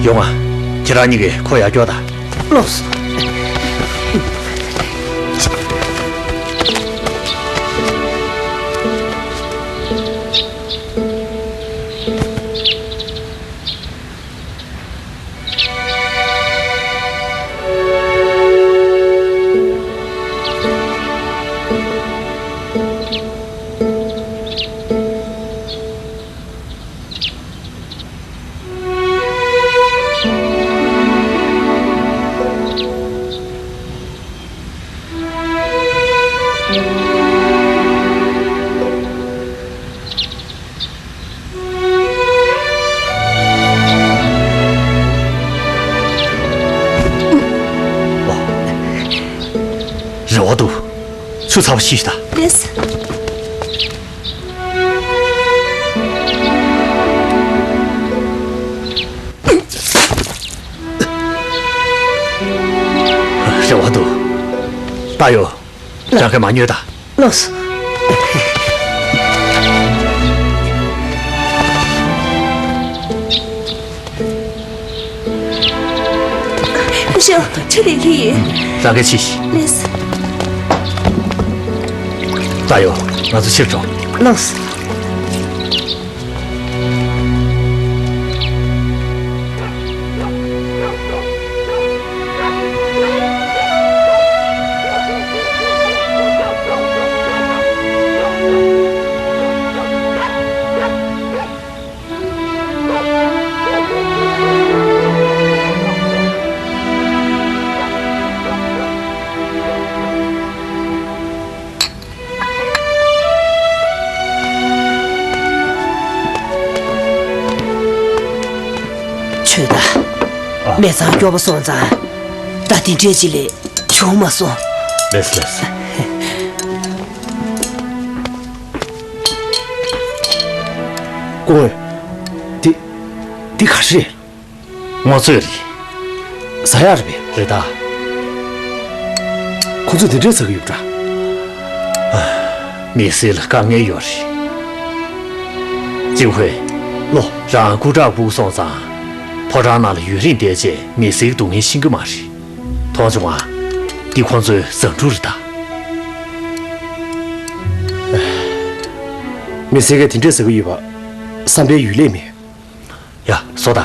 ཡོང་ང་། ཁྱེད་རང་གཉིས་ཀས་ཁོ་ཡར་སྐྱོར་དང་། ལོས། རེ་བ་འདུག་ཚུར་ཚ་བ་ཤི་ཤི་ད། ལེས། རེ་བ་འདུག་རྟ་ཡོ། ལགས། རང་གིས་མ་ཉོས་ད། ལགས་སོ། སྐུ་ཞབས། ཆུ་དེ་ཁྱེར་ཡོད། རང་གིས་ཕྱིས་ཤིག་ལེས། རྟ་ཡོ། ང་ཚོ་ཕྱིར་འགྲོ། ལགས་སོ། ཆོས་ད། ཨ། མི་ཚང་སྐྱོ་པོ་སོང་ཙང་། ད་དེ་འདྲས་ཅིག་ལས་བྱུང་མ་སོང་། ལེས་ལེས། སྐུ་ངོ། འདི། འདི་ག་རེ་རེད། སྔོ་ཚོད་རེད། ཟ་ཡག་རེད་པས། རེད་ད། ཁོ་ཚོས་དེ་འདྲས་ཟ་གི་ཡོད་པ་འདྲ། མི་སེར་ལ་དཀའ་ངལ་ཡོད་རེད། ཅིན་ཧུའེ། ལོ། རང་སྐུ་དྲག་སྤུག་སོང་ཙང་། ཕོ་བྲང་ནང་ལ་ཡུན་རིང་བསྡད་རྗེས་མི་སེར་གྱི་སྡུག་བསྔལ་ཤེས་ཀྱི་མ་རེད། མཐོང་བྱུང་ང་། འདི་ཁོ་ཚོའི་ཟ་འབྲུ་རེད་ད། མི་སེར་གྱིས་དེ་འདྲས་ཟ་གི་ཡོད་པ་བསམ་པའི་ཡུལ་ལས་མེད། ཡ། ཟོ་ད།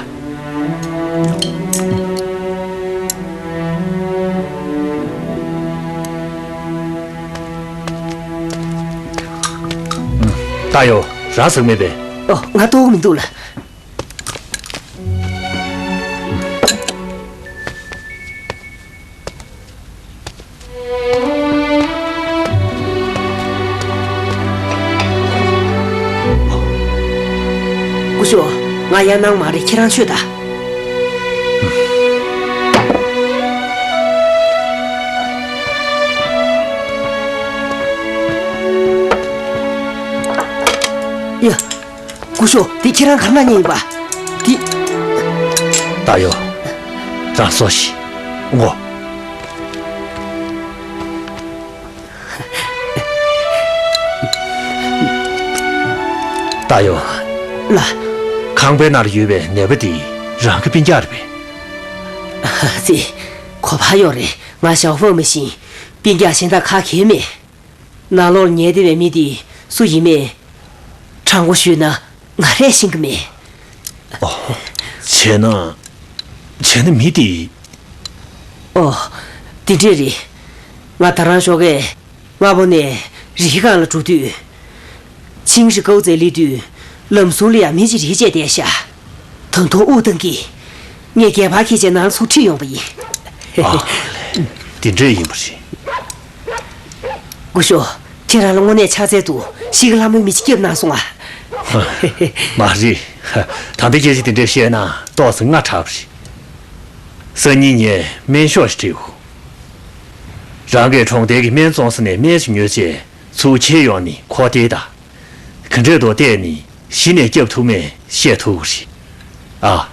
རྟ་ཡོ། རང་ཟ་གི་མེད་པས། ཨོ། ང་ལྟོགས་མི་འདུག་ལ། སྐུ་ཞབས། ང་ཡང་སྣང་མ་རེད། ཁྱེད་རང་མཆོད་ད། ཡ། སྐུ་ཞབས། འདི་ཁྱེད་རང་ག་རེ་གནང་མཁན་ཡིན་པ། འདི། རྟ་ཡོ། རང་ཟོ་ཤིག་ངོ་། རྟ་ཡོ། ལགས། ཁང་པའི་ནང་ལ་ཡོད་པའི་ནད་པ་འདི་རང་གི་སྤུན་ཀྱག་རེད་པས། ཙི། གོ་བ་ཡོད་རེད། ང་ཞའོ་ཧྥང་མི་ཤེས། སྤུན་ཀྱག་གཞན་དག་ག་གེ་མེད། ནང་ལོགས་ཉལ་བསྡད་པའི་མི་དེ་སུ་ཡིན་མིན། དྲང་པོ་ཞུས་ན་ང་རང་ཤེས་ཀྱི་མེད། ཨོ། བྱས་ན། བྱས་ན་མི་དེ། ཨོ། དེ་འདྲས་རེད། ང་ད་རང་ཞོགས་ཀས་སྔ་པོ་ནས་རི་སྒང་ལ་འགྲོ་དུས། ཆིང་ཧྲི་ཀའོ་ཙེ་སླེབས་དུས་ལམ་ཟུར་ལ་ཡང་མི་གཅིག་རེ་བཅད་བསྡད་ཤག་ད་དུང་དབུགས་བཏང་གི། ངས་སྒལ་པར་འཁྱེར་བྱས་ནང་ལ་ཚུར་ཁྲིད་ཡོང་པ་ཡིན། ཨ་ལས། དེ་འདྲས་ཡིན་པ་རེད། སྐུ་ཞབས། ཁྱེད་རང་ལ་དངོས་གནས་ཕྱག་འཚལ་འདུག་ཤི་གི་ལྷ་མོའི་མི་ཅིག་སྐྱབས་གནང་སོང་ཨ། མ་རེད། ད་ལྟ་སྐད་ཆ་དེ་འདྲས་བཤད་ན་ཏོག་ཙམ་སྔ་དྲགས་པ་རེད། སང་ཉིན་ངས་སྨན་ཤོག་ཞིག་སྤྲད་འོ། རང་གིས་གྲོང་རྡལ་གྱི་སྨན་བཙོང་ས་ནས་སྨན་ཞིག་ཉོས་རྗེས་ཚུར་ཁྱེར་ཡོང་ནས་ཁོ་སྟེར་དང་། ག་འདྲས་འདུག་བལྟས་ནས་གཞི་ནས་སྐྱབས་ཐུབ་མིན་བཤད་ཐུབ་ཀྱི་རེད། ཨ།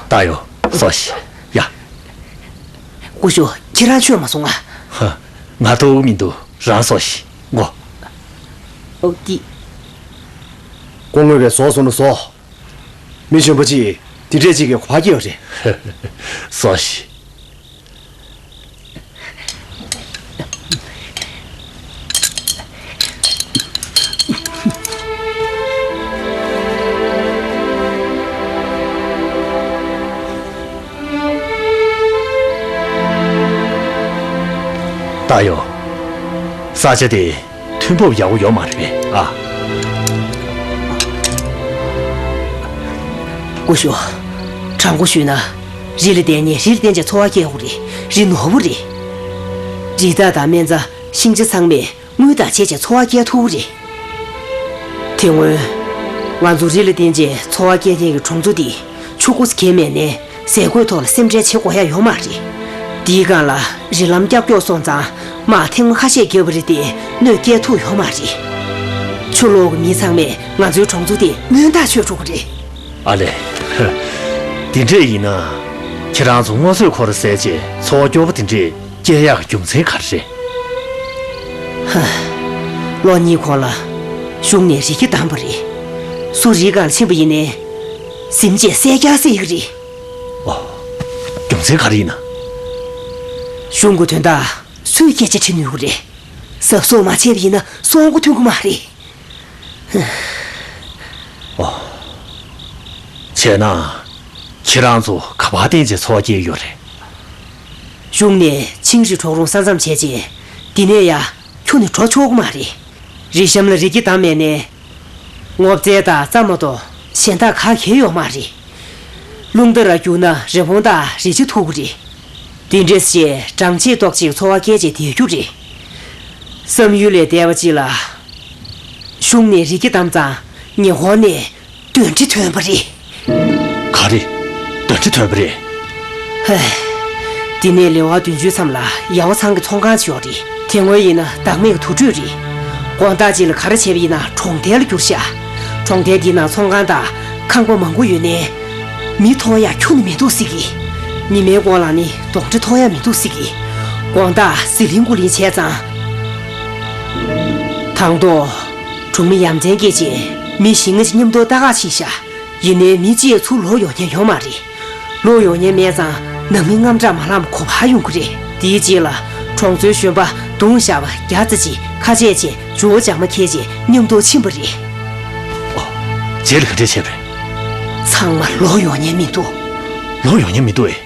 རྟ་ཡོ། ཟོ་ཤིག་ཡ། སྐུ་ཞབས། ཁྱེད་རང་མཆོད་མ་སོང་ང་། ཧ། ང་ལྟོགས་མི་འདུག་རང་ཟོ་ཤིག་ངོ་། ཨོ་ཏི། སྐུ་ངོ་བས་ཟོ་སོང་ན་ཟོ། མི་གཞོན་པ་ཅིག་དེ་འདྲས་ཅིག་གིས་གོ་བ་སྐྱེལ་བ་རེད། ཟོ་ཤིག་རྟ་ཡོ། ས་ཆ་དེ་ཐོན་འབབ་ཡག་པོ་ཡོད་མ་རེད་པས་ཨ། སྐུ་ཞབས། དྲང་པོ་ཞུས་ན། རི་ལ་བསྡད་མཁན་རི་ལ་བསྡད་བྱས་འཚོ་བ་སྐྱེལ་དགོས་རེད། རི་ནོར་བུ་རེད། རི་དྭགས་དང་སྨན་རྩྭ་ཤིང་ཆ་ཚང་མས་དངུལ་དང་བྱས་བྱས་འཚོ་བ་སྐྱེལ་ཐུབ་རེད། དེ་སྔོན། ང་ཚོ་རི་ལ་བསྡད་བྱས་འཚོ་བ་སྐྱེལ་མཁན་གྱི་གྲོང་ཚོ་འདི་ཆུ་འགོ་ཁྱེར་མེད་ནས་ཟས་གོས་ཐོག་ལ་སེམས་ཁྲལ་བྱེད་དགོས་ཡ་ཡོད་མ་རེད། འདིའི་སྒང་ལ་རི་ལམ་ཀྱག་ཀྱོག་སོང་ཙང་དམག་ཐེངས་མ་ཁ་ཤས་བརྒྱབ་པ་རེད་དེ་གནོད་སྐྱེལ་ཐུབ་ཡོད་མ་རེད། ཆུ་ལོག་གི་མི་ཚང་མས་ང་ཚོའི་གྲོང་ཚོ་དེ་སྔོན་ཐག་ཆོད་འགྲོ་གི་རེད། ཨ་ལས། དེ་འདྲས་ཡིན་ན། ཁྱེད་རང་ཚོ་སྔོ་ཚོད་ཁོ་ར་བཟས་བྱས་འཚོ་བ་སྐྱོ་པོ་དེ་འདྲས་སྐྱེལ་ཡག་གི་རྒྱུ་མཚན་ག་རེ་རེད། ཧ། ལོ་གཉིས་གོང་ལ་གཞུང་ནས་རི་སྐྱེས་བསྡམས་པ་རེད། སུ་རིའི་སྒང་ལ་ཕྱིན་པ་ཡིན་ནའི། གཟིམ་བྱས་བསད་རྒྱག་བསད་ཡག་རེད། ཨོ། རྒྱུ་མཚན་ག་རེ་ཡིན་ན། གཞུང་གི་དོན་དག་སུས་སྐད་ཆ་དྲི་ནུས་ཀྱི་རེད། གཟབ་གཟབ་མ་བྱས་པ་ཡིན་ན་སྲོག་མགོ་ཐོན་གི་མ་རེད། ཨོ། བྱས་ན། ཁྱེད་རང་ཚོ་ག་པར་བརྟེན་བྱས་འཚོ་བ་སྐྱེལ་ཡོད་རེད། གཞུང་ནས་ཆིངས་རིས་གྲོག་རོང་ས་མཚམས་བྱས་རྗེས། འདི་ནས་ཡར་ཁྱོན་ནས་འགྲོ་ཆོག་གི་མ་རེད། རི་གཤམ་ལ་རི་སྐྱེས་བསྡམས་མེད་ནས། སྔོ་ཚལ་དང་རྩྭ་མ་གཏོགས་གཞན་དག་ག་གེ་ཡོད་མ་རེད། རླུང་རྟ་ར་རྒྱུག་ན་རི་བོང་དང་རི་བྱི་ཐུག་གི་རེད། དེ་འདྲས་བྱས་གྲང་ཕྱེད་ཏོག་ཅིག་འཚོ་བ་སྐྱེལ་བྱས་བསྡད་རྒྱུ་རེད། བསམ་ཡུལ་ལས་འདས་པ་ཅིག་ལ། གཞུང་ནས་རི་སྐྱེས་བསྡམས་ཙང་ཉེ་འཁོར་ནས་གདོན་འདྲེ་ཐོན་པ་རེད། ག་རེ། གདོན་འདྲེ་ཐོན་པ་རེད། ཧེ། འདི་ནས་ལེ་དབར་བདུན་ཅུའི་མཚམས་ལ་ཡ་ཝ་ཚང་གི་ཚོང་ཁང་ཅིག་ཡོད་རེད། དེ་སྔོན་ཡིན་ན་བདག་མེད་ཀྱི་དུར་ཁྲོད་རེད། དགོང་དག་ཅིག་ལ་ག་རེ་བྱས་པ་ཡིན་ན་གྲོང་རྡལ་ལ་གྱུར་ཤག་གྲོང་རྡལ་འདིའི་ནང་ཚོང་ཁང་དང་ཁང་པ་མང་པོ་ཡོད་ནའི། མི་མཐོང་ཡ་ཁྱོན་ནས་མི་འདུག་ཟེར་གི། ཉི་མའི་གུང་ལ་ནི་གདོན་འདྲེ་མཐོང་ཡ་མི་འདུག་ཟེར་གི། དགོང་དག་ཟི་ལིང་གུ་ལིང་བྱས་ཙང་། དང་ཐོག་གྲོང་མི་ཡ་མཚན་སྐྱེས་བྱས་མི་བཞི་ལྔ་ཅིག་མཉམ་དུ་ལྟ་ག་ཕྱིན་ཤག་ཡིན་ནའི་མི་གཅིག་ཡང་ཚུར་ལོག་ཡོང་མཁན་ཡོད་མ་རེད། ལོག་ཡོང་མཁན་མེད་ཙང་ནང་མི་དངངས་སྐྲག་མ་ལངས་པར་ག་པར་ཡོང་གི་རེད། དེའི་རྗེས་ལ་གྲོང་ཚོའི་གཞོན་པ་གདོང་ཞར་བ་བརྒྱ་ཙམ་ཅིག་ཁ་ཆད་བྱས་ཇོ་བོ་འཇག་མ་འཁྱེར་བྱས་མཉམ་དུ་ཕྱིན་པ་རེད། ཨོ། རྗེས་ལ་ག་འདྲས་བྱས་པས། ཚང་མ་ལོག་ཡོང་མཁན་མི་འདུག་ལོག་ཡོང་མཁན་མི་འདུག་ཨེ།